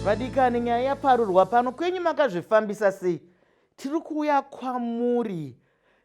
Vadikani, nyaya yaparurwa pano kwenyu makazvifambisa sei? Tiri kuuya kwamuri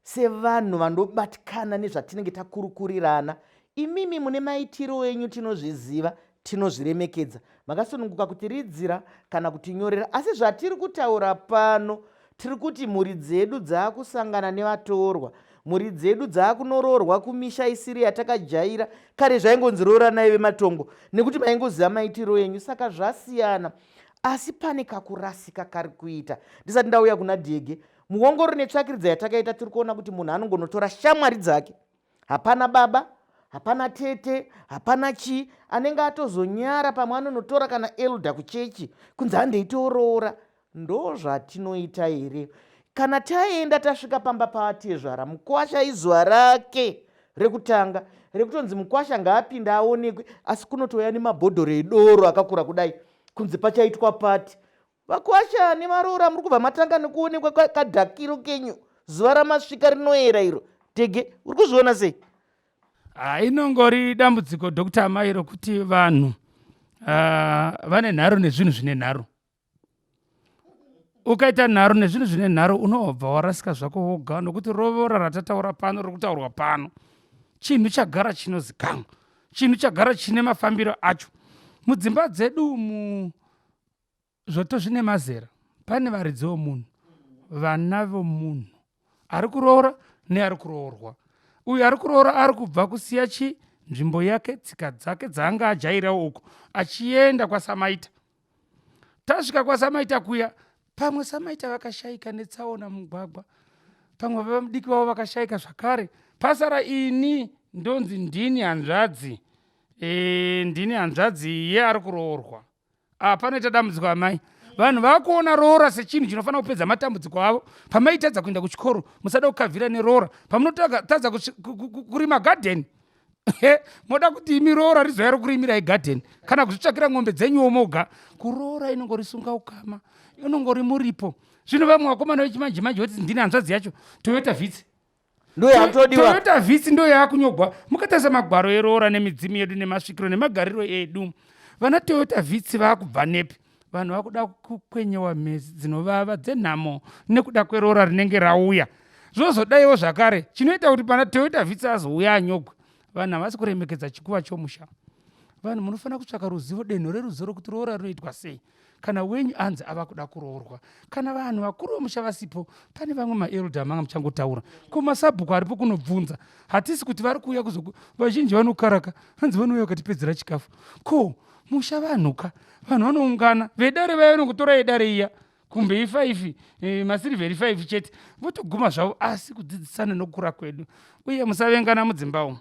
sevanhu vanobatikana nezvatinenge takurukurirana. Imimi mune maitiro enyu tinozviziva, tinozviremekedza. Makasununguka kutiridzira kana kutinyorera, asi zvatiri kutaura pano tiri kuti mhuri dzedu dzaakusangana nevatorwa. Mhuri dzedu dzaakunoroorwa kumisha isiri yatakajaira. Kare zvaingonzi rooranai vematongo nekuti maingoziva maitiro enyu, saka zvasiyana. Asi pane kakurasika kari kuita. Ndisati ndauya kuna Dhege, muongororo netsvakiridza yatakaita tiri kuona kuti munhu anongonotora shamwari dzake. Hapana baba, hapana tete, hapana chii, anenge atozonyara pamwe anonotora kana elder kuchechi kunzi handei toroora. Ndozvatinoita here? Kana taenda tasvika pamba paatezvara, mukwasha izuva rake rekutanga rekutonzi mukwasha ngaapinde aonekwe, asi kunotouya nemabhodhoro edoro akakura kudai kunzi pachaitwa pati. Vakwasha nevaroora muri kubva matanga nekuonekwa kadhakiro kenyu zuva ramasvika rinoera iro. Tege, uri kuzviona sei? Ah, inongori dambudziko Dr. Amai rokuti vanhu vane nharo nezvinhu zvine nharo. Ukaita nharo nezvinhu zvine nharo unobva warasika zvako woga, nokuti rovora ratataura pano riri kutaurwa pano chinhu chagara chinozikanwa, chinhu chagara chine mafambiro acho. Mudzimba dzedu umu zvoto zvine mazera, pane varidzi vomunhu, vana vomunhu, ari kuroora neari kuroorwa. Uyu ari kuroora ari kubva kusiya chi nzvimbo yake, tsika dzake dzaanga ajairawo uko, achienda kwaSamaita. Tasvika kwaSamaita kuya, pamwe Samaita vakashaika netsaona mugwagwa, pamwe baba mudiki vavo vakashaika zvakare, pasara ini ndonzi ndini hanzvadzi e, ndini hanzvadzi iye ari kuroorwa. Ah, panoita dambudziko amai. Vanhu vakuona roora sechinhu chinofanira kupedza matambudziko avo. Pamaitadza kuenda kuchikoro, musada kukavhira neroora. Pamunotadza kurima garden, moda kuti imi roora rizouya rokurimirai garden kana kuzvitsvakira ng'ombe dzenyuwo moga. Kuroora inongorisunga ukama, inongori muripo. Zvino vamwe vakomana vechimanje manje voti ndini hanzvadzi yacho, Toyota Vitz. Ndoyatodiwa. Toyota Vitz ndo yaakunyogwa. Mukatarisa magwaro eroora nemidzimu yedu nemasvikiro nemagariro edu, vana Toyota Vitz vaakubva nepi? Vanhu vakuda kukwenyewa mhezi dzinovava dzenhamo nekuda kweroora rinenge rauya. Zvozodaiwo zvakare chinoita kuti pana Toyota Vitz azouya anyogwe, vanhu havasi kuremekedza chikuva chomusha. Vanhu munofanira kutsvaka ruzivo, denho reruzivo rokuti roora rinoitwa sei. Kana wenyu anzi ava kuda kuroorwa, kana vanhu vakuru vomusha vasipo, pane vamwe maelder manga muchangotaura, ko masabhuku aripo kunobvunza. Hatisi kuti vari kuuya kuzo, vazhinji vanokaraka hanzi vanouya vakatipedzera chikafu. Ko musha vanhuka, vanhu vanoungana, vedare vaya vanongotora yedare iya kumbe ifaifi masirivheri 5 chete, votoguma zvavo. Asi kudzidzisana nokukura kwedu, uye musavengana mudzimba umu.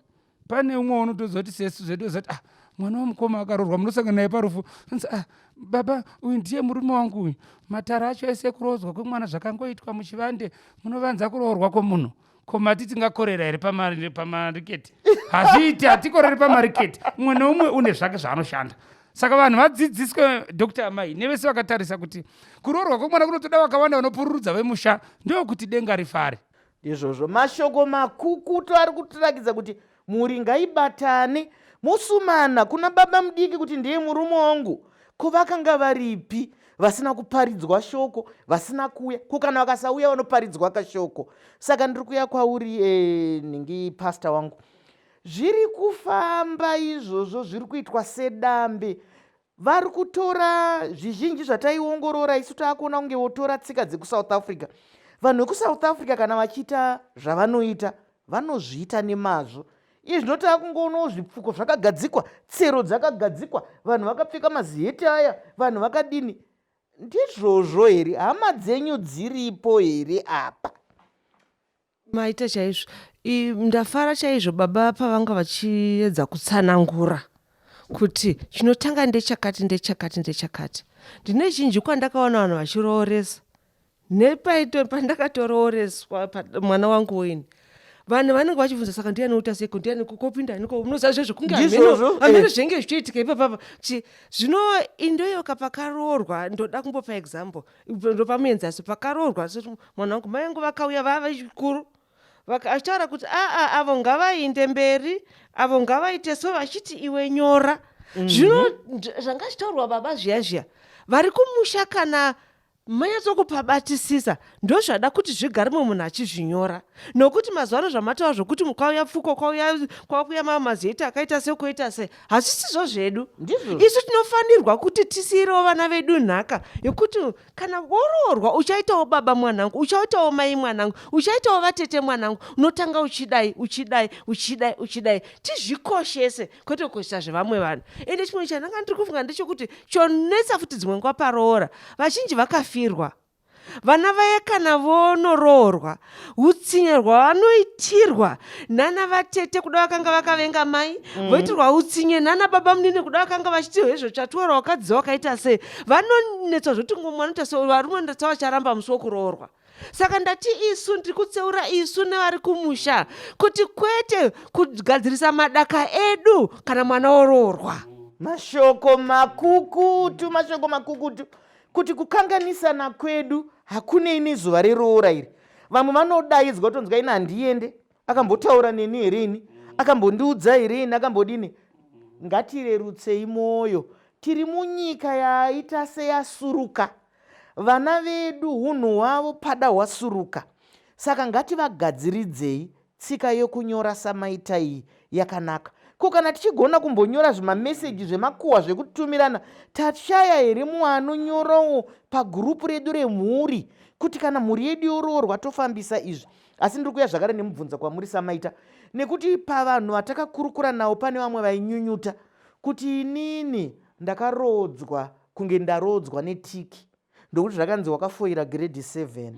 Pane umwe unotoziva kuti sesu zvedu zati ah, mwana wamukoma akaroorwa, munosangana naye parufu, anzi ah, baba uyu ndiye murume wangu uyu. Matara acho ese ekuroorwa kwemwana zvakangoitwa muchivande, munovanza kuroorwa kwomunhu. Ko mati tingakorera here pamariketi? Hazviiti, hatikoreri pamariketi. Umwe neumwe une zvake zvaanoshanda. Saka vanhu vadzidziswe, Dr. Amai nevese vakatarisa, kuti kuroorwa kwemwana kunotoda vakawanda vanopururudza vemusha, ndokuti denga rifare. Ndizvozvo, mashoko makukutu ari kutirakidza kuti mhuri ngaibatane. Mosumana kuna baba mudiki kuti ndiye murume wangu. Ko vakanga varipi vasina kuparidzwa shoko, vasina kuuya? Ko kana vakasauya vanoparidzwa kashoko? Saka ndiri kuuya kwauri nhingi pastor wangu. Zviri kufamba izvozvo zviri kuitwa sedambe. Vari kutora zvizhinji zvataiongorora isu, taakuona kunge votora tsika dzekuSouth Africa. Vanhu vekuSouth Africa kana vachiita zvavanoita vanozviita nemazvo. Iye zvino taakungoonawo zvipfuko zvakagadzikwa, tsero dzakagadzikwa, vanhu vakapfeka maziheti aya, vanhu vakadini. Ndizvozvo here? Hama dzenyu dziripo here apa? Maita chaizvo. Ndafara chaizvo baba pavanga vachiedza kutsanangura kuti chinotanga ndechakati ndechakati ndechakati. Ndine zhinji kwandakaona vanhu vachirooresa. Nepaito pandakatorooreswa mwana wangu ini. Vanhu vanenge vachibvunza saka ndiani uita seiko ndiani kopinda aniko unoziva zvezvo kunge hameno zvinenge zvichitoitika ipapapa. Zvino indoyoka pakaroorwa ndoda kumbopa example. Ndopa muenzaniso pakaroorwa mwana wangu mai vangu vakauya vava vechikuru vachitaura kuti aa avo ngavainde mberi avo ngavaite so vachiti iwe nyora. Zvino zvanga zvichitaurwa baba zviya zviya. Vari kumusha kana manyatsokupabatisisa ndozvada kuti zvigare mumwe munhu achizvinyora nokuti mazuva ano zvamataura zvokuti kwauya pfuko kwauya kwakuya mamwe mazeti akaita sei koita sei hazvisizvo zvedu. Ndizvo. Isu tinofanirwa kuti tisiyirewo vana vedu nhaka yokuti kana woroorwa uchaitawo baba mwanangu, uchaitawo mai mwanangu, uchaitawo vatete mwanangu, unotanga uchidai uchidai uchidai uchidai. Tizvikoshese kwete kukoshesa zvevamwe vanhu. Ende chimwe chandanga ndiri kufunga ndechekuti chonetsa futi dzimwe nguva paroora, vazhinji vakafirwa. Vana vaya kana vonoroorwa, utsinye rwavanoitirwa nana vatete kuda vakanga vakavenga mai mm. voitirwa utsinye nana baba munini kuda vakanga vachiti hezvo chatuora wakadzidza wakaita sei vanonetswa zvekuti ngomwe vanoita se varume ndatsa vacharamba musi wokuroorwa saka ndati isu ndiri kutseura isu nevari kumusha kuti kwete kugadzirisa madaka edu kana mwana oroorwa. Mashoko makukutu, mashoko makukutu kuti kukanganisana kwedu hakunei nezuva reroora iri. Vamwe vanodaidzwa kutonzwa ini handiende, akambotaura neni here ini, akambondiudza here ini, akambodini. Ngatirerutsei mwoyo, tiri munyika yaita seyasuruka. Vana vedu hunhu hwavo pada hwasuruka, saka ngativagadziridzei Tsika yokunyora samaita iyi yakanaka. Ko kana tichigona kumbonyora zvimameseji zvemakuhwa zvekutumirana, tashaya here mumwe anonyorawo pagurupu redu remhuri kuti kana mhuri yedu yoroorwa tofambisa izvi? Asi ndiri kuuya zvakare nemubvunzo kwamuri samaita nekuti pavanhu vatakakurukura navo pane vamwe vainyunyuta kuti inini ndakaroodzwa kunge ndaroodzwa netiki. Ndokuti zvakanzi wakafoira grade 7.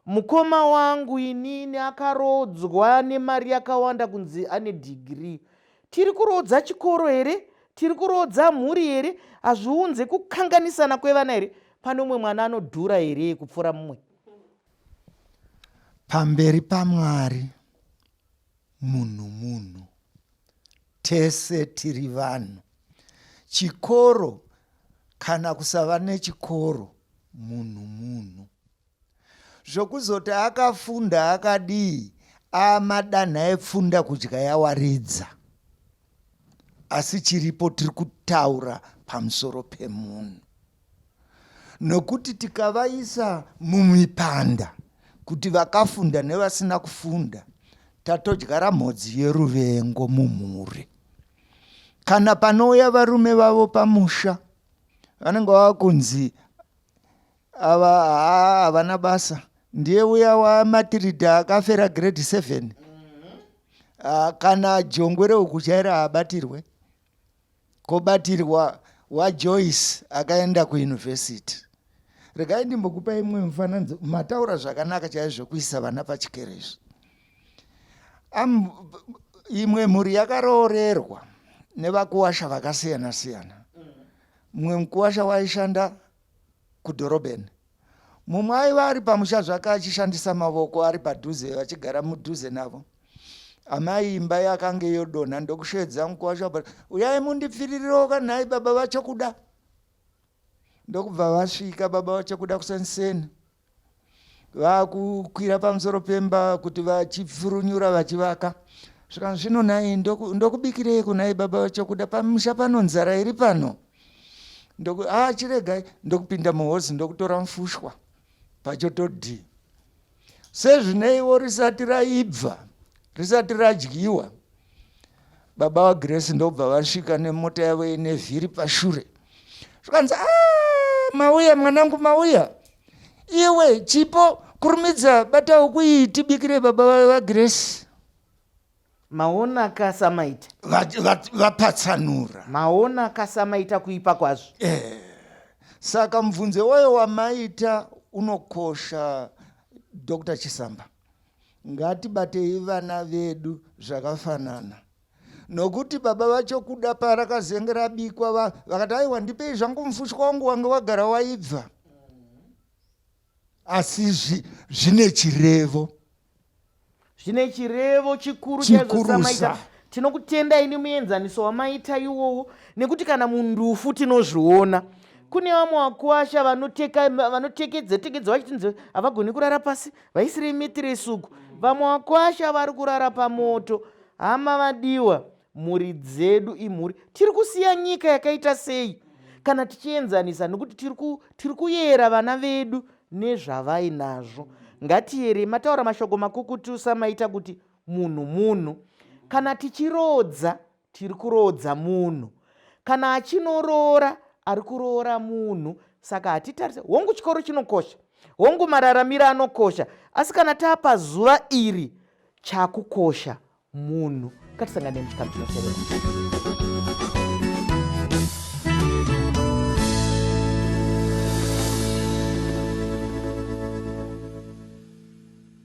Mukoma wangu inini akaroodzwa nemari yakawanda kunzi ane degree. Tiri kuroodza chikoro here? Tiri kuroodza mhuri here? Hazviunze kukanganisana kwevana here? Pane umwe mwana anodhura here kupfuura mumwe? Pamberi paMwari munhu munhu. Tese tiri vanhu. Chikoro kana kusava nechikoro munhu munhu. Zvokuzoti akafunda akadii amadanha epfunda kudya yawaridza. Asi chiripo tiri kutaura pamusoro pemunhu. Nokuti tikavaisa mumipanda kuti vakafunda nevasina kufunda tatodyara mhodzi yeruvengo mumhuri. Kana panouya varume vavo pamusha vanenge vava kunzi ava haa havana basa ndiye uya wamatirida akafera grade 7 mm -hmm. Kana jongwe rehuku chairo haabatirwe Kobatirwa waJoyce akaenda kuuniversity. Regai ndimbokupai imwe mifananidzo. Mataura zvakanaka chaizvo zvekuisa vana pachikero izvi. Imwe mhuri yakaroorerwa nevakuwasha vakasiyana siyana. Mumwe mukuwasha waishanda kudhorobheni. Mumwe aiva ari pamusha zvake achishandisa mavoko ari padhuze vachigara mudhuze navo. Amai imba yakange yodonha ndokusheedza mukuwasha uyai mundipfiririrewo ka nhai baba vachokuda. Ndokubva vasvika baba vachokuda kuseni vakukwira pamusoro pemba kuti vachipfurunyura vachivaka. Zvikanzi zvino nhai ndokubikirei kunhai baba vachokuda pamusha pano nzara iri pano. Ndoku ah chiregai ndokupinda muhozi ndokutora mufushwa pachotodii. Sezvineiwo risati raibva risati radyiwa baba vaGrace ndobva vasvika nemota yavo ine vhiri pashure zvikanzi ah, mauya mwanangu mauya iwe chipo kurumidza bata huku iyi tibikire baba vaGrace. Maona ka samaita. Vapatsanura. Maona ka samaita kuipa kwazvo. Eh. Saka mubvunzo iwoyo wamaita unokosha Dr. Chisamba. Ngatibatei vana vedu zvakafanana. Nokuti baba vacho kuda parakazenge rabikwa vakati aiwa ndipei zvangu mufushwa wangu wange wagara waibva. Asi zvine chirevo. Zvine chirevo chikuru chaizvo samaita. Tinokutendai nemuenzaniso wamaita iwowo nekuti kana mundufu tinozviona. Kune vamwe vakuwasha vanotekedza tekedza vachiti havagoni kurara pasi vaisirei metiresi uku. Vamwe vakuwasha vari kurara pamoto. Hama vadiwa, mhuri dzedu imhuri. Tiri kusiya nyika yakaita sei? Kana tichienzanisa, nekuti tiri kuyera vana vedu nezvavainazvo. Ngatiyerei. Mataura mashoko makukutu samaita kuti munhu munhu. Kana tichiroodza, tiri kuroodza munhu. Kana achinoroora, ari kuroora munhu. Saka hatitarise, hongu chikoro chinokosha, hongu mararamiro anokosha, asi kana taapa zuva iri, chakukosha munhu. Ngatisangane muchikamu chinotevera.